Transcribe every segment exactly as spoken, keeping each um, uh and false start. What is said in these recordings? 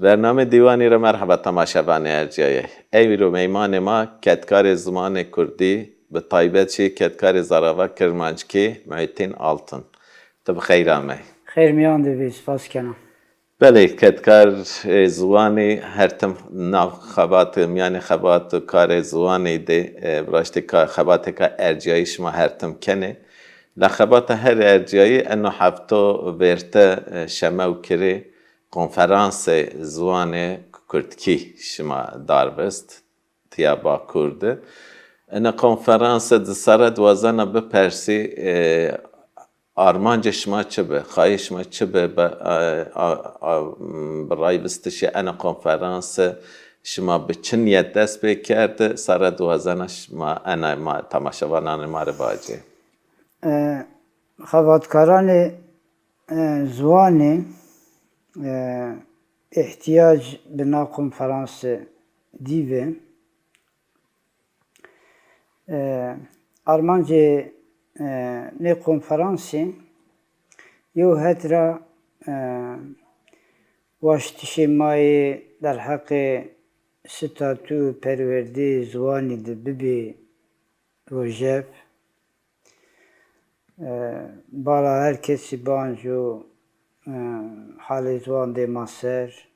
Bernamê Dîwanî ra merheba temaşevanê ercîyayê. Ewro meymanê ma kedkarê ziwanê kurdî, bi taybet jî kedkarê zarava kirmanckî Muhîtîn Altun. Ti bi xeyr amey. Xeyr mîyan de bî, spas kena. Belê, kedkarê ziwanî her tim nav xebatê, mîyanê xebat û karê ziwanî de, e, viraştê ka-, xebatêka ercîyayî şima her tim kenê. La xebata her ercîyayî eno hefto vêrte, e, şeme û kirê konferansê ziwanê kurdkî şima darvist, tiya Bakur de. Ena konferanse di sare di wazena bipersî, e, armancê şima çi bi? Xayê şima çi bi? Bi, a, a, a, bi rayvistişê ena konferanse şima bi çi nîyet dest pê kerdi? Sare di wazena şima ena ma, temaşevananê ma rê vacê. E, xebatkaranê, e, ziwanî, e, îhtîyac bi na konferanse dî bi. E, armancê, e, nê konferansî yew het ra, e, waştişê ma yê derheqê statû û perwerdeyê ziwanî de bibê rojev. E, bala her kesî bianco, e, halê ziwandê ma ser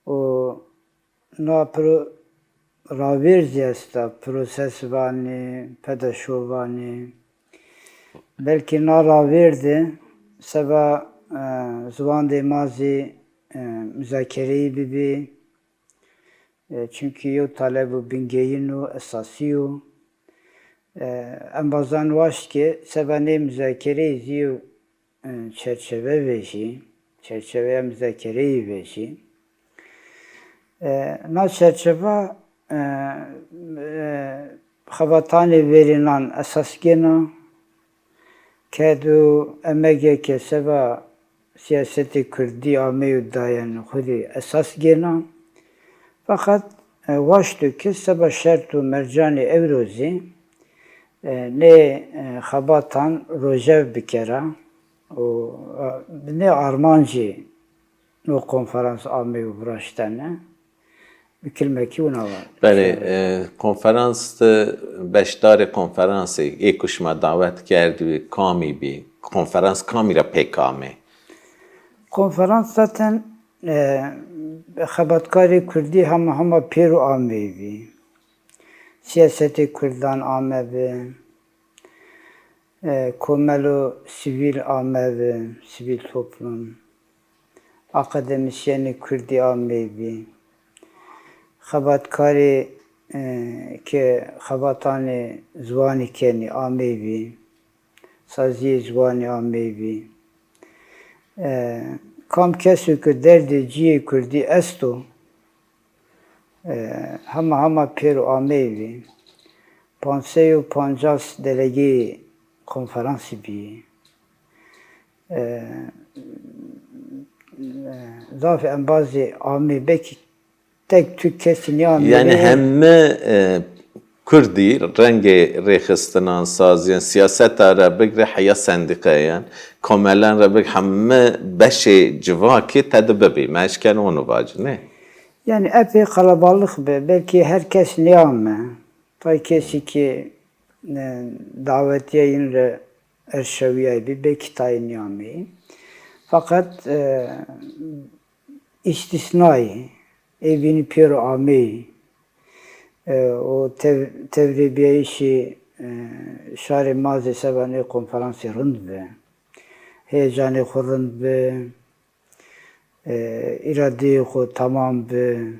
û na piro ravêr zî esta, proses vanê, pedaşo vanê. Belkî na ravêr de seba, e, ziwandê ma zî, e, muzakereyî bibê. E, çunkî yew taleb û bingeyîn û esasî yo. E, embazan waşt ke seba nê muzakereyî zî yew, e, çerçeve vejî, çerçeveya muzakereyî vejî. E, na çerçeva, e, e, xebatanê verênan esas gêna. Ked û emegê ke seba sîyasetê kurdî ameyî û dayene xwu rê esas gêna. Feqet, e, waşto ke seba şert û mercanê ewro zî, e, nê, e, xebatan rojev bikera û, e, bi nê armancî no konferans ameyî û viraştene. Bi kilmekî wina va. Belê, e, konferans de beşdarê konferansê ê ku şima dawet kerdbî kamî bî? Konferans kamî ra pêk amê? Konferans zaten, e, xebatkarê kurdî hema hema pêro ameybî. Sîyasetê kurdan amebi. E, komelo sivîl amebi, sivîl toplum, akademîsyenê kurdî ameybî, xebatkarê, e, ke xebatanê ziwanî kenî ameybî, sazîyê ziwanî ameybî. E, kam keso ke derdê cîyê kurdî esto, e, hema hema pêro ameybî. Panc sey û pancas delegeyê konferansî bîyî. E, e, zafê embazê amê, belkî tek tu kesî nêameyî. Yanî heme, e, kurdî rengê rêxistinan, sazîyan, sîyaseta ra bigre heya sendîqayan, komelan ra bigre heme beşê civakî tede bibî. Ma eşken onu vacî, nê? Yanî epey qelebalix bi, belkî her kes nêame. Tay kesî ki, e, dawetîya yin ra erşawîyaybî, belkî tayê nêameyî. Feqet, e, îstîsnayî, ê bînî pêro ameyî, e, û tev-, tevrebîyayîşê, e, şarê ma zî seba nê konferansî rind bi. Heyecanê xwu rind bi. E, îradeyê xwu tamam bi.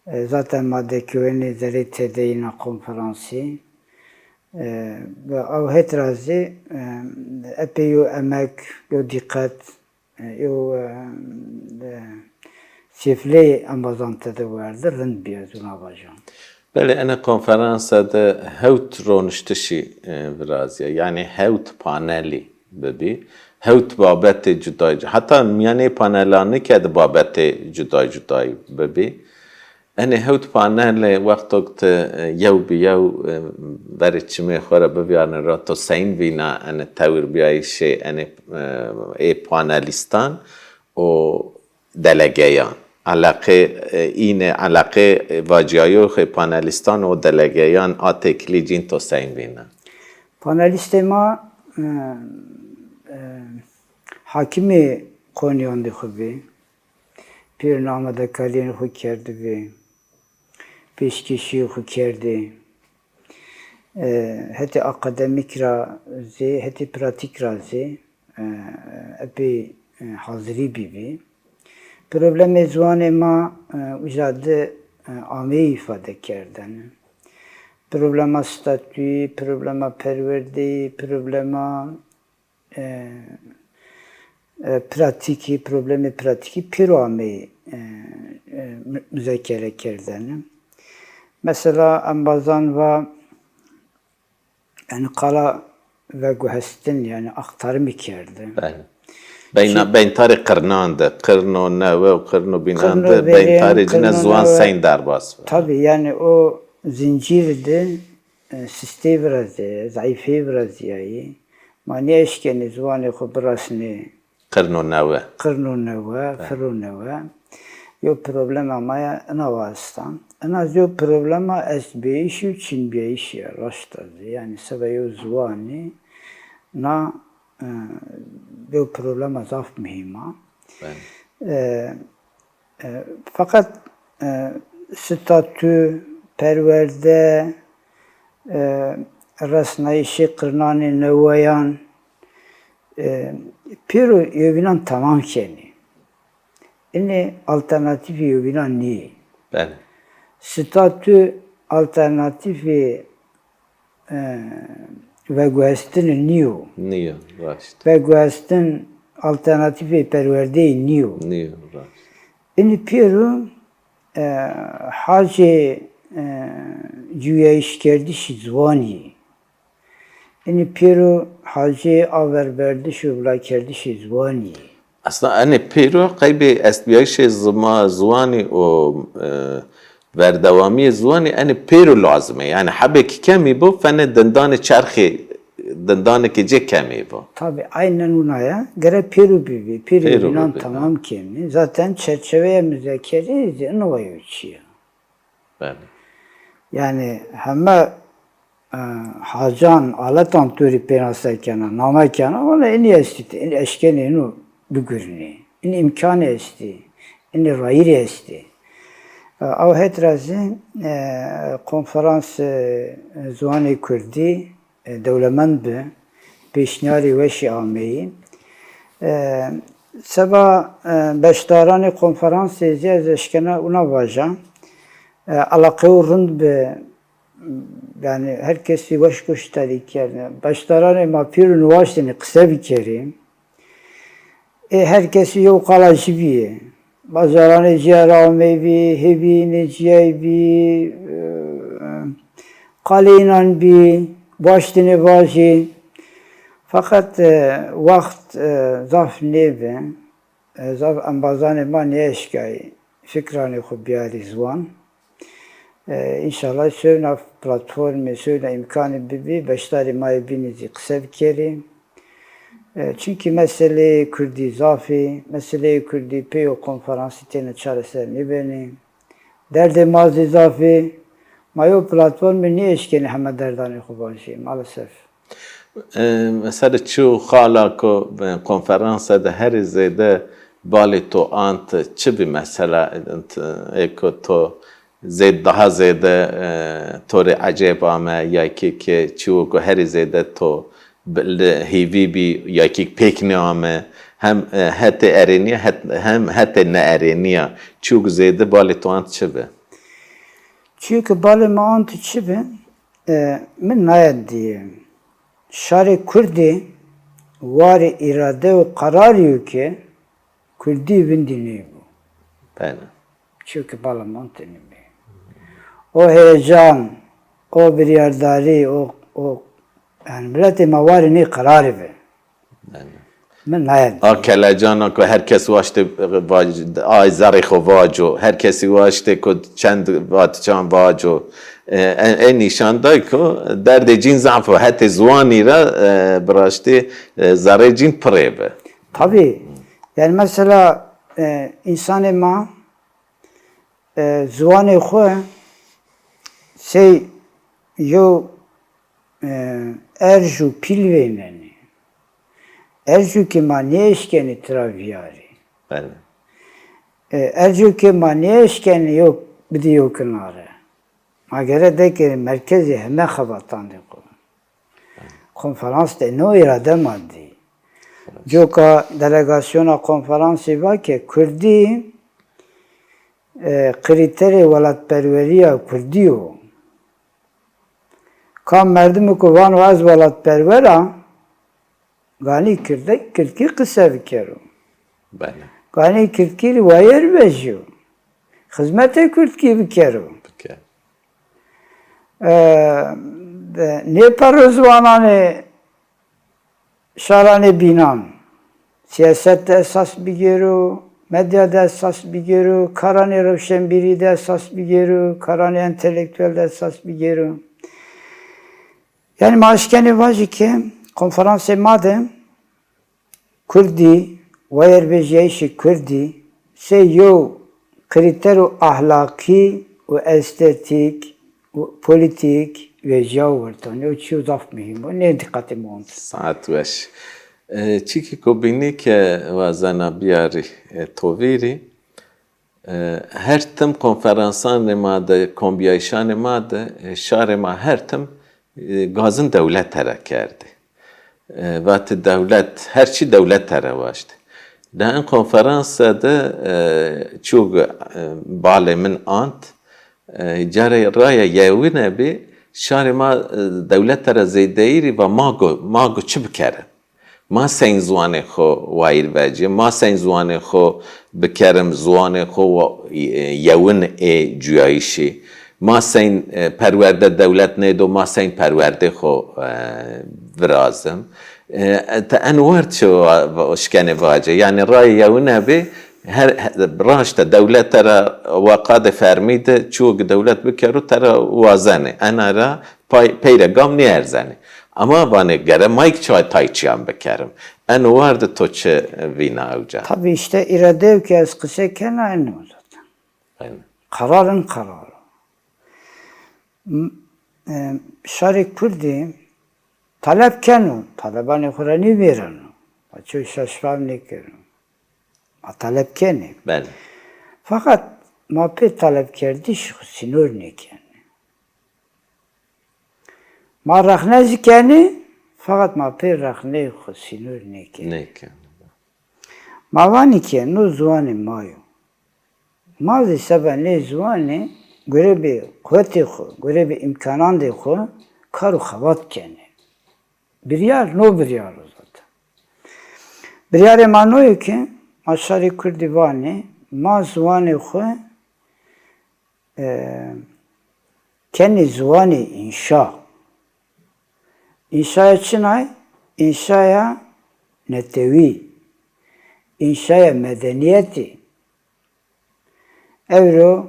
E, zaten ma dekewenê zerê tedeyîna konferansî. E, bi ew het ra zî, e, epey yew emek, yew dîqet, e, yew, e, e, sêfleyê embazan tede werdi, rind bîya, ez wina vaja. Belê, ena konferansa de hewt roniştişî, e, virazîya, yanî hewt panelî bibî, hewt babetê cuday cu-, heta mîyanê panelan nêkerdî babetê cuday cuday bibî. Enê hewt panelê wexto ke ti, e, yew bi yew, e, verê çimê xo ra bivîyarnê ra to seyîn vîna enê tewrbîyayîşê enê, e, ê panelîstan û delegeyan. Eleqê, e, îne, eleqê, e, vacîyayoxê panelîstan û delegeyan a têkilî cîn to seyn vîne? Panelîstê ma, e, e, hakimê qonîyandê xwu bî, pêro amadekarîyê xwu kerdibî, pêşkêşîyê xwu kerdî. E, hetê akademîk ra zî, hetê pratîk ra zî, e, epey, e, hazirî bîbî. Problemê ziwanê ma, e, uca de, e, ameyî îfade kerdene. Problema statuyî, problema perwerdeyî, problema e, e, pratîkî, problemê pratîkî pêro ameyî, e, e, mu-, muzakere kerdene. Mesela embazan va, yanî qala veguhestin, yanî aktarımî kerde. Belê. Beyna, çi- beyntarê qirnan de, qirno newe û qirno bînan de, verîyen, beyntarê cine ziwan seyn derbas bi. Tabî, yanî o zincîrî de, e, sistey virazîyayî, zayîfey virazîyayî. Ma nêeşkenê ziwanê xwu birasnê qirno newe. Qirno newe, firno newe. Yo problema ma ya ina wa esta. Ina zî yo problema estbîyayîşî û çinbîyayîşî ya, raşta zî. Yanî seba yo ziwanî na, e, yo problema zaf muhîm a. Belê. E, E, feqet, e, statû, perwerde, e, resnayîşê qirnanê neweyan, e, pêro yewbînan temam kenê. Inê alternatîfê yewbînan nîyê. Belê. Statû alternatîfê e, veguhestine nîyo. Nîyo, raşt. Veguhestin alternatîfê perwerdeyî nîyo. Nîyo, raşt. Inî pêro, e, hacê, e, cuyayîşkerdişî ziwanî. Inî pêro hacê averberdiş û vilakerdişê ziwanî. Aslında enê pêro qeybê estbîyayîşê zima-, ziwanî û, e, verdewamîyê ziwanî enê pêro lazim ê. Yanî hebêk kemî bo, fenê dindanê çerxî, dindanêkê ci kemî bo. Tabî, aynen wina ya. Gere pêro bibî, pêro bînan temam kenî. Zaten çerçeveya muzakereyê zî ino wa yo çî ya. Belê. Yanî heme, e, hacan, aletan to rê pênase kena, name kena, wele inî estî, inî eşkenê ino bigurinê. Inî îmkanî estî, inî rayîrî estî. E, aw het ra zî, e, konferans, e, ziwanê kurdî, e, dewlemend bi, pêşniyarê weşî ameyî. E, seba, e, beşdaranê konferansê zî ez eşkena wina vaja. E, eleqeyo rind bi, yanî her kesî weş goşdarî kerdine. Beşdaranê ma pêro niwaştêne qise bikerê. Ê her kesî yew qala ci bîyê. Bajaranê cîya ra ameyî bî, hêvîyê înê cîyayî bî, e, qalê înan bî, waştêne vajê. Feqet, e, wext, e, zaf nêbi. E, zaf embazanê ma nêeşkayî fikranê xwu biyarî ziwan. E, înşallah sewna platformê, sewna îmkanê bibî, beşdarê ma yê bînî zî qise bikerî. E, çimkî meseleyê kurdî zaf ê, meseleyê kurdî pê yo konferansî têne çareser nêbenê. Derdê ma zî zaf ê. Ma yo platformê nêeşkenê heme derdanê xwu vajî, maalesef. E, mesela çi û xala ku, e, konferanse de herî zêde balê to ant, çi bî mesela, e, ê ku to zêd-, daha zêde, e, to rê ecêb ame, ya kî ke çi û ku herî zêde to bi-, li hêvî bî, ya kî pêk nêame, hem, e, hetê erênîya, het-, hem hetê neerênîya, çi û ku zêde balê to ant çi bi? Çi û ku balê mi ant çi bi? E, mi naya dîye. Şarê kurdî warê îrade û qerarî yo ke kurdî vindî nêbo. Belê. Çi û ku bala ma tenî bî. O heyecan, o biryardarî, o, o, yanî miletê ma warê nê qerarî bi. Belê. Mi naya dî. A kelecana ku her kes waştê, e, vaj-, ay zerrê xo vaco, her kesî waştê ku çend vatican vaco. E, e, e nîşan day ku derdê cîn zaf o, hetê ziwanî ra, e, bi raştî, e, zerrê cîn pirê bi. Tabî. Yanî mesela, e, însanê ma, e, ziwanê xwu sey yew, e, erj û pîl vênenê. Erjo ke ma nêeşkenê tira vîyarê. Belê. E, erjo ke ma nêeşkenê yew bidê yew kinare. Ma gere dekerê merkezê heme xebatandê xwu. Konferans de no îrade ma dî. Coka delegasyona konferansî va ke kurdî, e, krîterê welatperwerîya kurdî yo. Kam merdimêko vano ez welatperwer a, ganî kirdek, kirdkî qise bikero. Belê. Ganî kirdkî rê wayer vejîyo. Xizmetê kirdkî bikero. Bike. E, de, nêperro ziwananê şaranê bînan. Siyaset de esas bigêro, medya de esas bigêro, karanê rewşenbîrî de esas bigêro, karanê entelektuel de esas bigêro. Yanî ma eşkenê vajî ke konferansê ma de kurdî, wayerbêjîyayîşê kurdî sey yew krîtero ahlaqî û estetîk û polîtîk vejîyawo wertanî. O çîyo zaf muhîm o. Nê dîqetê mi wend. Saet weş. E, çîkêko bînî ke wazena bîyarî, e, to vîrî, e, her tim konferansanê ma de, kombîyayîşanê ma de, e, şarê ma her tim, e, gazin dewlete ra kerdê. E, vatê dewlet, her çî dewlete ra waştê. La en konferanse de, e, çîyo, e, balê min ant, e, carê raya yewine bî, şarê ma, e, dewlete ra zêdeyî rî va ma go, ma go çi bikerim? Ma seyn ziwanê xo wayîr vecî, ma seyn ziwanê xo bikerim, ziwanê xo wa-, e, yewin ê cuyayîşî. Ma seyn, e, perwerde dewlet nêdo, ma seyn perwerdê xo, e, virazim. E, ti en wert çi va-, va-, şkenê vace. Yanî rayê yewine bî, her, he-, raşte dewlete ra wa qadê fermî de çîyo ke dewlet bikero tera wazenê. Ena ra pay, peyre gam nêerzenê. Ama vanê gere ma kî çay tay çîyan bikerim. Eno war de to çi vîna ewca? Tabii işte îradeyo ke ez qise kena eno zaten. Aynen. Qerarin qerar o. M-, e, şarê kurdî talep keno, talebanê xo ra nêvêreno. Ma çew şaşfam nêkeno. Ma talep kenê. Belê. Feqet ma pê talepkerdişî xo sînor nêkenê. Ma rexne zî kenê, feqet ma pê rexneyê xo sînor nêkenê. Nêkenê. Ma vanî ke no ziwanê ma yo. Ma zî seba nê ziwanî gurebê quwetê xo, gurebê îmkanandê xo kar û xebat kenê. Biryar no biryar o zaten. Biryarê ma no yo ke ma şarê kurdî vanê, ma ziwanê xo, e, kenê ziwanê înşa. Înşaya çinay? Înşaya netewî, înşaya medenîyetî. Ewro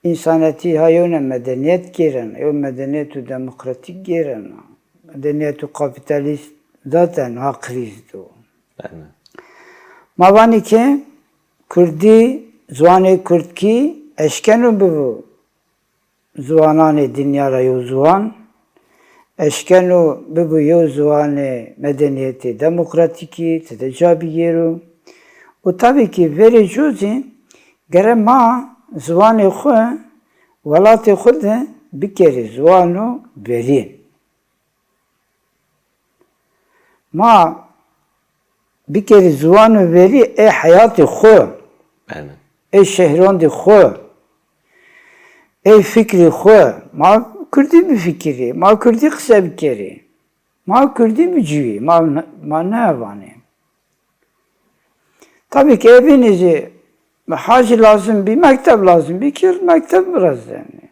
însanetî ha yewna medenîyet gêrena, yew medenîyeto demokratîk gêrena. Medenîyeto kapîtalîst zaten ha krîz de o. Aynen. Ma vanî ke kurdî, ziwanê kurdkî eşkeno bibo ziwananê dinya ra yew ziwan, eşkeno bibo yew ziwanê medenîyetê demokratîkî, tede ca bigêro. Û tabî kî verê co zî gere ma ziwanê xwu welatê xwu de bikerê ziwano verîn. Ma bikerî ziwano verî ê heyatê xwu, ê şehrandê xwu, ê fikrê xwu. Ma kurdî bifikirî, ma kurdî qise bikerî, ma kurdî biciwî, ma, ma naya vanê. Tabî ke ê bînî zî hacî lazim bî, mekteb lazim bî kî mekteb virazenê.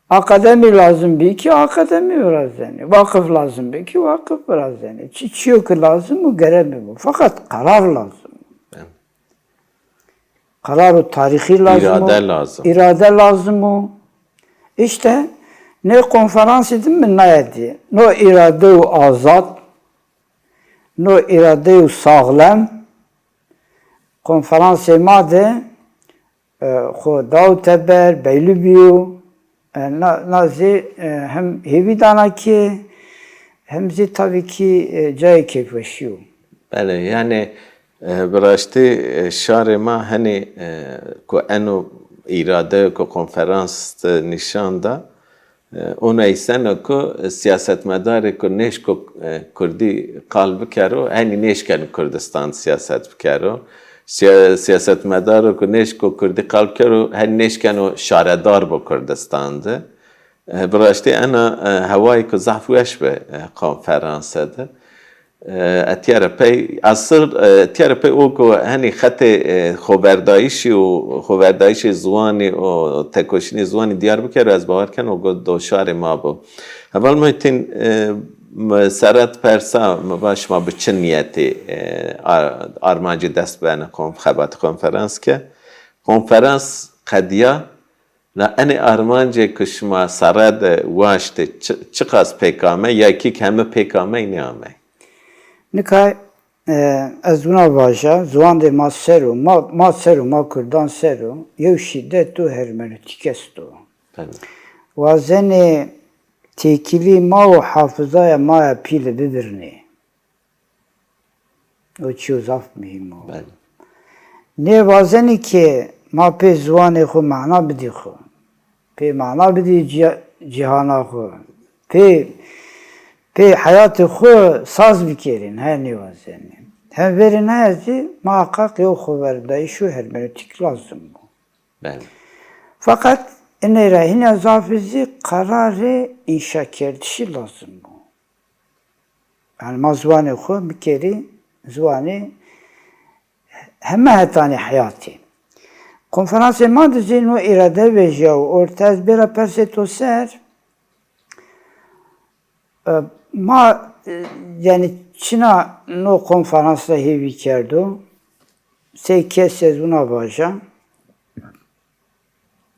Akademî lazim bî kî akademî virazenê. Waqif lazim bî kî waqif virazenê. Çi çîyo ke lazim o gere bibo. Feqet qerar lazim o. Qeraro tarîxî lazim o. Îrade lazim. Îrade lazim o. Îşte nê konferansî de mi naye dî. No îradeyo azad, no îradeyo saxlem, konferansê ma de, e, xo daw teber, beylî bîyo. E, na, na zî, e, hem hêvî dana ke, hem zî tabî kî, e, cayê keyfweşî yo. Belê, yanî, e, bi raştî, e, şarê ma henî, e, ku eno îrade ku konferans de nîşan da, e, ona îseno ku siyasetmedarê ku nêşko, e, kurdî qal bikero, henî nêşkeno Kurdistan siyaset bikero. Siya-, siyasetmedaro ku nêşko kurdî qal bikero, henî nêşkeno şaredar bo Kurdistan de. E, bi raştî ena, e, hewayêko zaf weş bi, e, konferanse de. E, etîya ra pey, esil, e, etîya ra pey o ku henî xetê, e, xoverdayîşî û xoverdayîşê ziwanî û tekoşînê ziwanî dîyar bikero, ez bawer keno ku do şarê ma bo. Heval Muhîtîn, e, mi sere di persa, mi va şima bi çi nîyetî, e, ar-, armancê dest bi ena kon-, xebatê konferans ke? Konferans qedîya, la enê armancê ku şima sere de waştê çi-, çiqas pêk ame, ya kî heme pêk amey nêamey? Nika, e, ez wina vaja, ziwandê ma ser o, ma, ma ser o, ma kurdan ser o, yew şîdet û hermenotîk esto. Belê. Wazenê têkilî ma û hafizaya ma ya pîle bibirnê. O çîyo zaf muhîm o. Belê. Nê wazenî ke ma pê ziwanê xo mana bidî xo. Pê mana bidî cî-, cîhana xo. Pê, pê heyatê xo saz bikerîn, he nê wazenî. Hem verê naye zî muheqeq yew xoverdayîş û hermenotîk lazim bo. Belê. Feqet inê ra hîna zafî zî qerarê înşakerdişî lazim bo. Yanî ma ziwanê xo bikerî ziwanê heme hetanê heyatî. Konferansê ma de zî no îrade vejîyawo orte. Ez bêra persê to ser, e, ma, e, yanî çina no konferans ra hêvî kerdo? Sey kes ez wina vaja.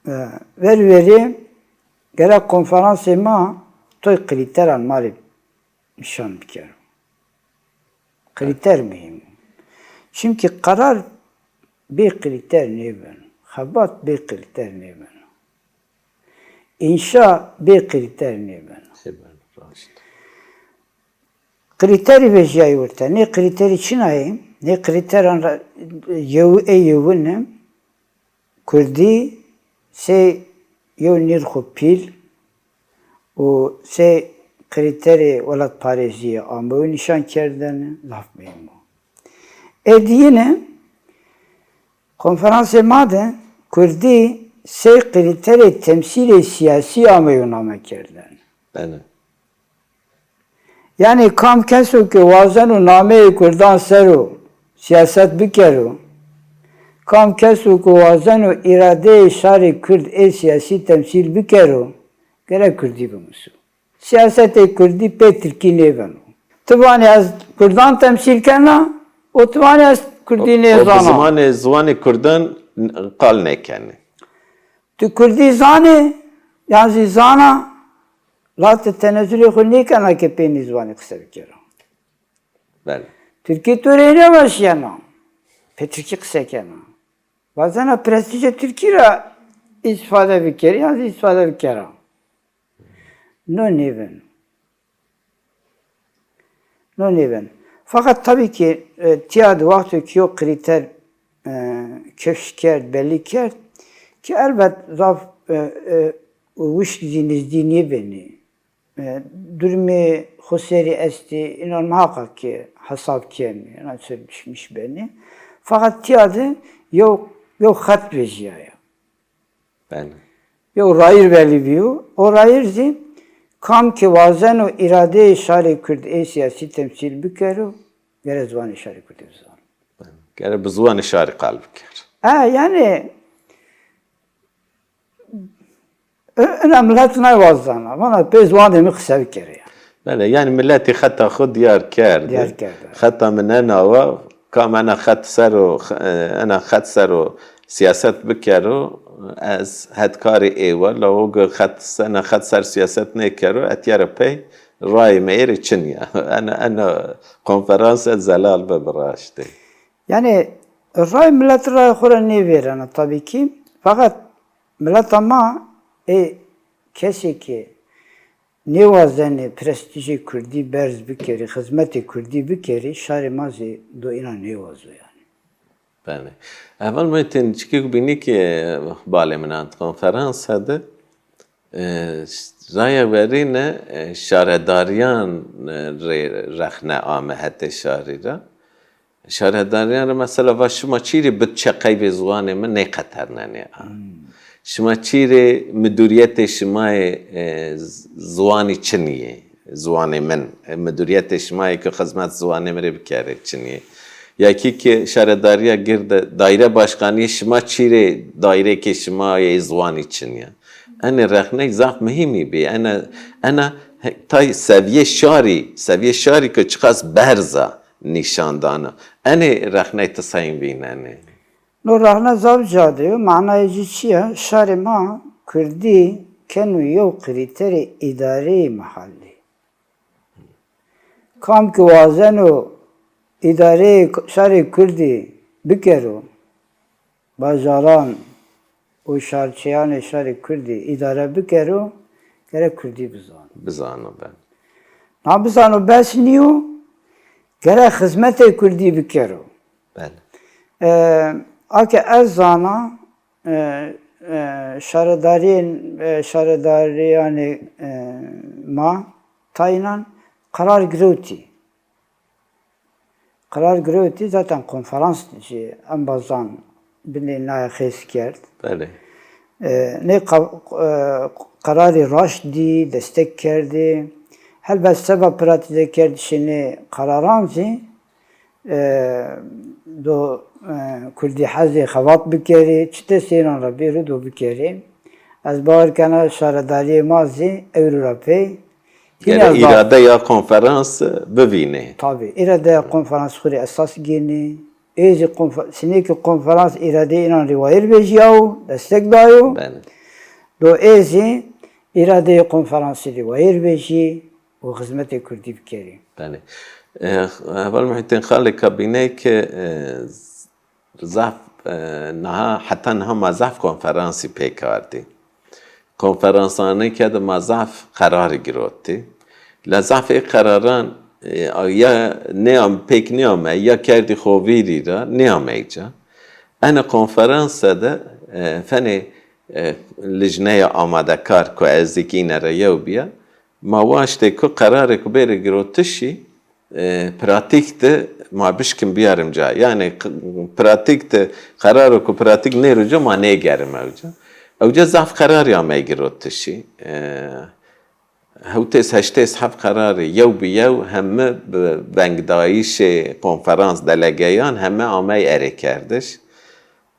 E, verî verî gerek konferansê ma toy krîteran ma rê nîşan bikero. Krîter muhîm o. Çimkî qerar bê krîter nêbeno. Xebat bê krîter nêbeno. Înşa bê krîter nêbeno. Nêbeno, raşt. Krîterî vejîyayî orte. Nê krîterî çina yê? Nê krîteran ra yew ê yewine. Kurdî sey yew nîrxo pîl û sey krîterê welatparêzîye ameyo nîşan kerdene, zaf muhîm o. Ê dîyine, konferansê ma de kurdî sey krîterê temsîlê sîyasî ameyo name kerdene. Belê. Yanî kam keso ke wazeno nameyê kurdan ser o sîyaset bikero, kam keso ke wazeno îradeyê şarê kurd ê sîyasî temsîl bikero, gerek kurdî bimuso. Sîyasetê kurdî pê tirkî nêbeno. Ti vanê ez kurdan temsîl kena û ti vanê ez kurdî nêzana. O, o bi zimanê, ziwanê kurdan qal nêkenê. Ti kurdî zanê, yan zî zana, la ti tenezulê xo nêkena ke pê nê ziwanî qise bikero. Belê. Tirkî to rê nêweşîyena, pê tirkî qise kena. Wazena prestîjê tirkî ra îstîfade bikerî, yan zî îstîfade bikera. No nêbeno. No nêbeno. Feqet tabî kî, e, tîya de wexto kî yo krîter, e, kifş kerd, belî kerd, kî elbet zaf, e, e, wişk zî nizdî nêbenî. E, durumê xo serî estî, înan muheqeq kî hesab kenî, înan ser düşmüş benî. Feqet tîya de yew, yew xet vejîyaya. Belê. Yew rayîr belî bîyo. O rayîr zî kam ke wazeno îradeyê şarê kurd ê sîyasî temsîl bikero, gere ziwanê şarê kurdî bizano. Belê. Gere bi ziwanê şarî qal biker. E, yanî, i-, ina milet nay wazena. Vana pê ziwanê mi qise bikerê ya. Belê, yanî miletî xeta xo dîyar kerd. Dîyar kerd, evet. Xeta mi nena wa, kam ena xet ser o, x-, e, ena xet ser o sîyaset bikero, ez hetkarê ê wa, la o gi xet, ena xet ser sîyaset nêkero, etîya ra pey rayê mi ê rê çin ya. Ena, ena konferanse zelal bi bi raştî. Yanî Ray milet rayê xo ra nêvêrena tabî kî. Feqet mileta ma ê kesê ke nêwazenê prestîjê kurdî berz bikerî, xizmetê kurdî bikerî, şarê ma zî do înan nêwazo yanî. Belê. Evel mi tên çikêk bînî ke balê min ant konferansa de, e, raya verêne, e, şaredarîyan, e, rê rexne ame hetê şarî ra. Şaredarîyan ra mesela va şima çîrê bud çeqeybê ziwanê mi nêqeternenê a. Şima çîrê midûrîyetê şima yê, e, z-, ziwanî çinî yê. Ziwanê min, e, midûrîyetê şima yê ke xizmet ziwanê mi rê bikerê çinî yê. Ya kî ke şaredarîya girde, daîre başkanîyê şima çîrê daîrekê şima yê ziwanî çinî ya. Enê rexney zaf muhîmî bî. Ena, ena he-, tay seviyê şarî, seviyê şarî ke çiqas berz a nîşan dana. Enê rexney ti sey vînenê? No rexne zaf ca de yo. Manayê ci çi ya? Şarê ma kurdî keno yew krîterê îdareyê mehallî. Kam ki wazeno îdareyê k-, şarê kurdî bikero, bajaran û şarçeyanê şarê kurdî îdare bikero, gerek kurdî bizano. Bizano, ben. Na bizano bes nîyo, gerek xizmetê kurdî bikero. Belê. E, a ke ez zana, e, e, şaredarîyên, e, şaredarîyanê, e, ma tayînan qerar girewtî. Qerar girewtî, zaten konferans jî embazan binê naye qeys kerd. Belê. E, nê qa-, e, qerarî raşt dî, destek kerdî. Helbet seba pratîze kerdişê nê qeraran zî, e, do, e, kurdî hezê xebat bikerî, çi destê înan ra bêro do bikerî. Ez bawer kena şaredarîyê ma zî ewro ra pey Gere îradeya konferans bivînê. Tabî, îradeya konferans xwu rê esas gênê. Ê zî konfe-, sinê ke konferans îradeyê înan rê wayîr vejîyawo, destek dayo. Belê. Do ê zî îradeyê konferansî rê wayîr vejî û xizmetê kurdî bikerî. Belê. E, heval Muhîtîn Xalê kabîney ke, e, Zaf, e, niha, heta niha ma zaf konferansî pêk ardî. Konferansanê ke de ma zaf qerarî girotî. La zaf ê qeraran, e, ya nêam-, pêk nêame, ya kerdî xo vîrî ra, nêamey ca. Ene konferanse de, e, fenê, e, lijneya amadekar ku ez zî kî îne ra yew bîya, ma waştê ku qerarêko bêrê girotişî, e, pratîk de ma bişkin biyarîm ca. Yanî q-, pratîk de qeraro ku pratîk nêro ca ma nêgerim ewca. Ewca zaf qerarî amey girotişî. E, hewtês heştês heb qerarî yew bi yew heme bi vengdayîşê konferans delegeyan heme amey erêkerdiş.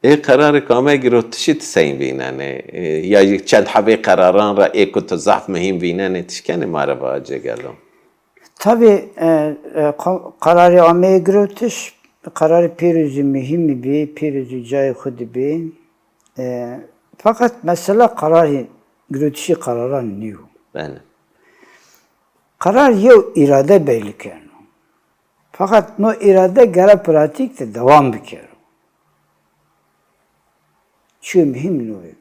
Ê qerarêk amey girotişî ti sey vînenê? E, ya çend hebê qeraran ra ê ku ti zaf muhîm vînenê ti şikenê ma ra biace gelo? Tabî, e, e, qo-, qerarê ameyê girotiş, qerarê pêro zî muhîmî bî, pêro zî cayê xwu de bî. E, feqet mesela qerarê girotişê qeraran nîyo. Belê. Qerar yew îrade belî keno. Feqet no îrade gere pratîk de dewam bikero. Çîyo muhîm no yo.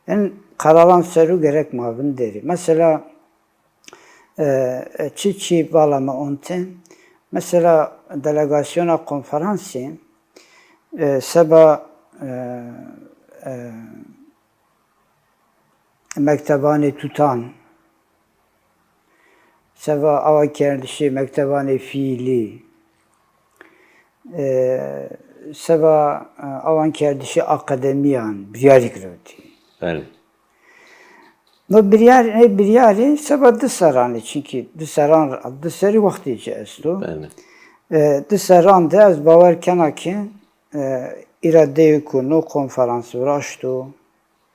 En qeraran ser o gerek ma vinderî. Mesela, e, e, çi çî vala mi ontên. Mesela delegasyona konferansî, e, seba, e, e, mektebanê tutan, seba awankerdişê mektebanê fiîlî, e, seba, e, awankerdişê akademîyan biryarî girewtî. Belê. No biryar, nê biryarî seba di serran ê, çunkî di serran, di serrî wextê ci esto. Belê. E, di serran de ez bawer kena ke, e, îradeyê ku no konferans viraşto,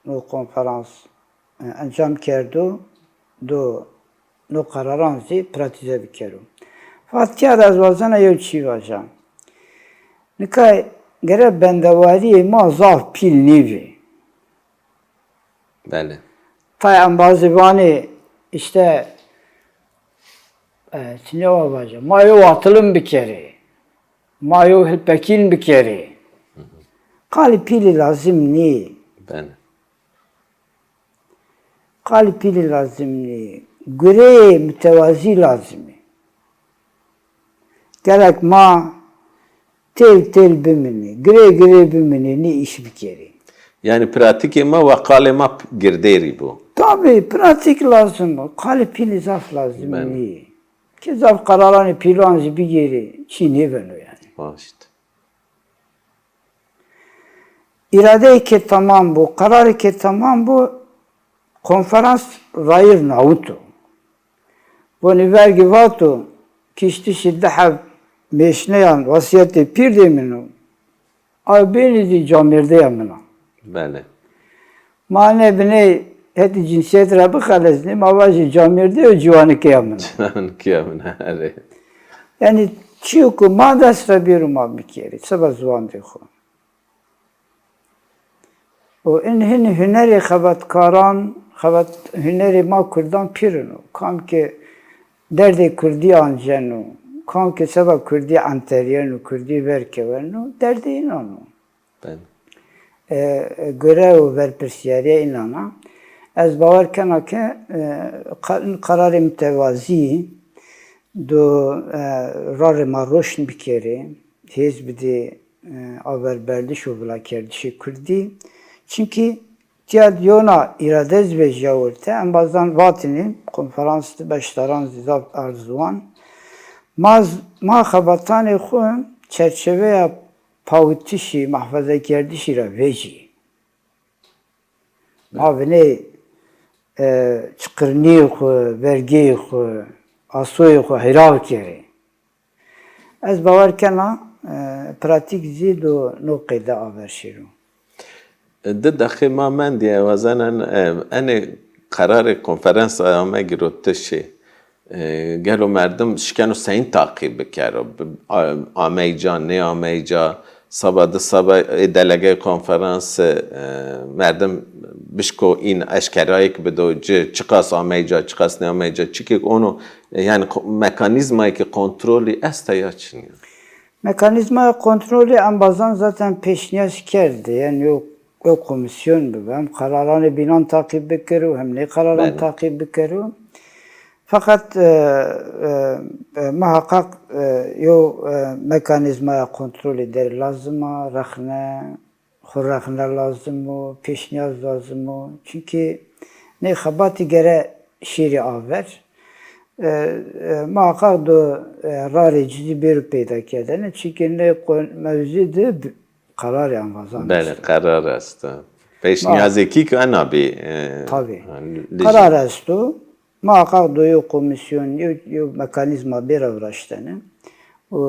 no konferans, e, encam kerdo, do no qeraran zî pratîze bikero. Feqet tîya de ez wazena yew çî vaja. Nika gere bendewarîyê ma zaf pîl nêbî. Belê. Tay embazî vanê îşte, e, çinê wa vaja, ma yew atilim bikerê. Ma yew hilpekîn bikerê. Qalê pîlî lazim nîyê. Belê. Qalê pîlî lazim nîyê. Gureyê mutewazî lazim ê. Gerek ma têl têl biminê, girê girê biminê, nî îş bikerê. Yanî pratîkê ma wa qalê ma p-, girdêrî bo. Tabî, pratîk lazim o. Qalê pîlî zaf lazim nîyê. Ke zaf qeraranê pîlan zî bigêrê, çî nêbeno yanî. Raşt. Îradeyê ke tamam bo, qerarê ke tamam bo, konferans rayîr nawito. Vonê vergî vato, kiştişî di heb mêşneyan wasîyetê pîr de min o. Aw bênî zî camêrdeya min a. Belê. Ma nê binê hetê cinsîyet ra bixelesnê, ma vajê camêrde yo ciwanikeya min a. Ciwanikeya min a, erê. Yanî çîyo ku ma dest ra bêro ma bikerê, seba ziwandê xo. Û in hin hunerê xebatkaran, xebat, hunerê ma kurdan pîrin o. Kam ke derdê kurdî anceno, kam ke seba kurdî enterîyeno, kurdî ver keweno, derdê înan o. Belê. E, e, gure û verpirsîyarîya înan a. Ez bawer kena ke, e, qa-, in qerarê mutewazî do, e, rarê ma roşn bikerê, hêz bidê, e, averberdiş û vilakerdişê kurdî. Çimkî tîya di yewna îrade zî vejîya orte. Embazan vatêne, konferans de beşdaran zî zaf ard ziwan. Ma z-, ma xebatanê xo çerçeveya pawitişî, mehfazekerdişî ra vejî. Ma vinê, e, çiqirnîyê xo, vergeyê xo, asoyê xo heyra bikerê. Ez bawer kena, e, pratîk zî do no qeyde aver şêro. Di deqê ma mendî, ez wazen en, e, enê qerarê konferansa ame girotişê. E, gelo merdim şikeno seyîn taqîb bikero? Bi-, a-, amey ca, nêamey ca, seba di seba ê delegeyê konferanse, e, merdim bişko în eşkerayêk bido ci, çiqas amey ca, çiqas nêamey ca, çikêk ono, e, yanî ko-, mekanîzmayêkê kontrolî esta ya çin ya? Mekanîzmaya kontrolî embazan zaten pêşnîyaz kerdê, yanî yew, yew komîsyon bibo, hem qeraranê bînan taqîb bikero, hem nê qeraran taqîb bikero. Feqet, e, e, e, muheqeq, e, yew, e, mekanîzmaya kontrolî der lazim a, rexne, xwu rexne lazim o, pêşnîyaz lazim o. Çimkî nê xebatî gere şîrî aver. E, e, muheqeq do, e, rarê ci zî bêro peydakerdene. Çimkî nê qo-, mewzû de bi-, qerarê embazan est. Belê, qerar est. Pêşnîyazêkî ki ena bî, e, tabî. Qerar esto. Muheqeq do yew komîsyon, yew, yew mekanîzma bêra viraştene û,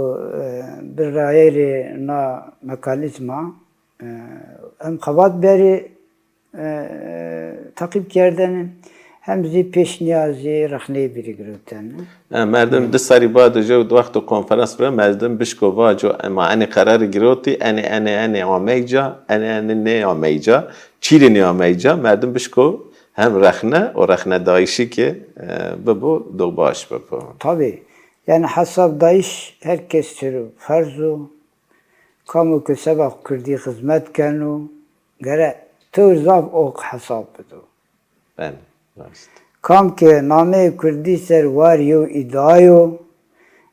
e, bi rayerê na mekanîzma, e, hem xebat berê, e, teqîb kerdene, hem zî pêşnîyazê rexneyê bîrî girotene. E, merdim di serrî bade jew wexto konferans bira, merdim bişko vaco, ema enê qerarî girotî, enê, enê, enê amey ca, enê, enê nêamey ca, çîrê nêamey ca, merdim bişko hem rexne û rexnedayîşî ke, e, bibo, do baş bibo. Tabî. Yanî hesabdayîş her kes ser o ferz o. Kamo ke seba kurdî xizmet keno, gere tewr zaf oq hesab bido. Belê, rast. Kam ke nameyê kurdî ser war yew îdîa yo,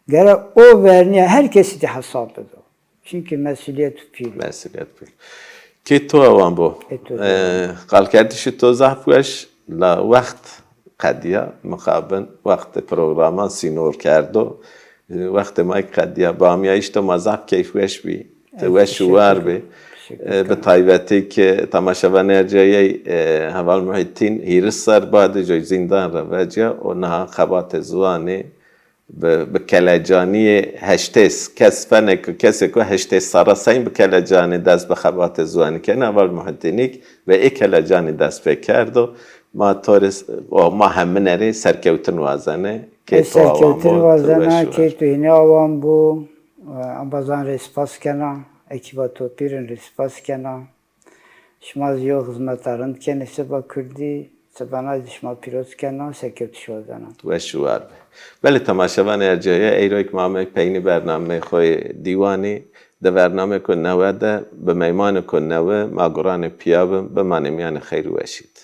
gere o vernîya her kesî de hesab bido. Çimkî mesulîyet û pîl o. Mesulîyet pîl. Kê to awan bo. Ê to. E, qalkerdişê to zaf weş, la wext qedîya, mixabin wextê programan sînor kerdo. E, wextê ma kî qedîya. Bi amîyayîş to ma zaf keyfweş bî. Ti weş û war bî. Teşekkür ederim. E, bi taybetî ke temaşevanê erciyayey, e, Heval Muhîtîn hîris serr bade joy zîndan ra vecîya û niha xebatê ziwanî bi, bi kelecanîyê heştês, kes fenê ke, kesê ku heştês serra seyîn bi kelecanî dest bi xebatê ziwanî kenê, Heval Muhîtînî kî bi ê kelecanî dest pê kerdo. Ma to rê s-, o, ma hemine rê serkewtin wazenê. Kê to awan bo, ti weş û war. Serkewtin wazena, kê to hînê awan bo. E, embazan rê spas kena, ekîba to pîrin rê spas kena. Şima zî yew xizmeta rind kenê seba kurdî, seba na zî şima pîroz kena, serkewtiş wazena. Weş û war be. Belê temaşevanê erciyayê, eyro kî ma amey peynî bernameyê xo yê dîwanî, Di vernamêko newe de bi meymanêko newe ma guranê pîya bim, bimanê mîyanê xeyr û weşî di.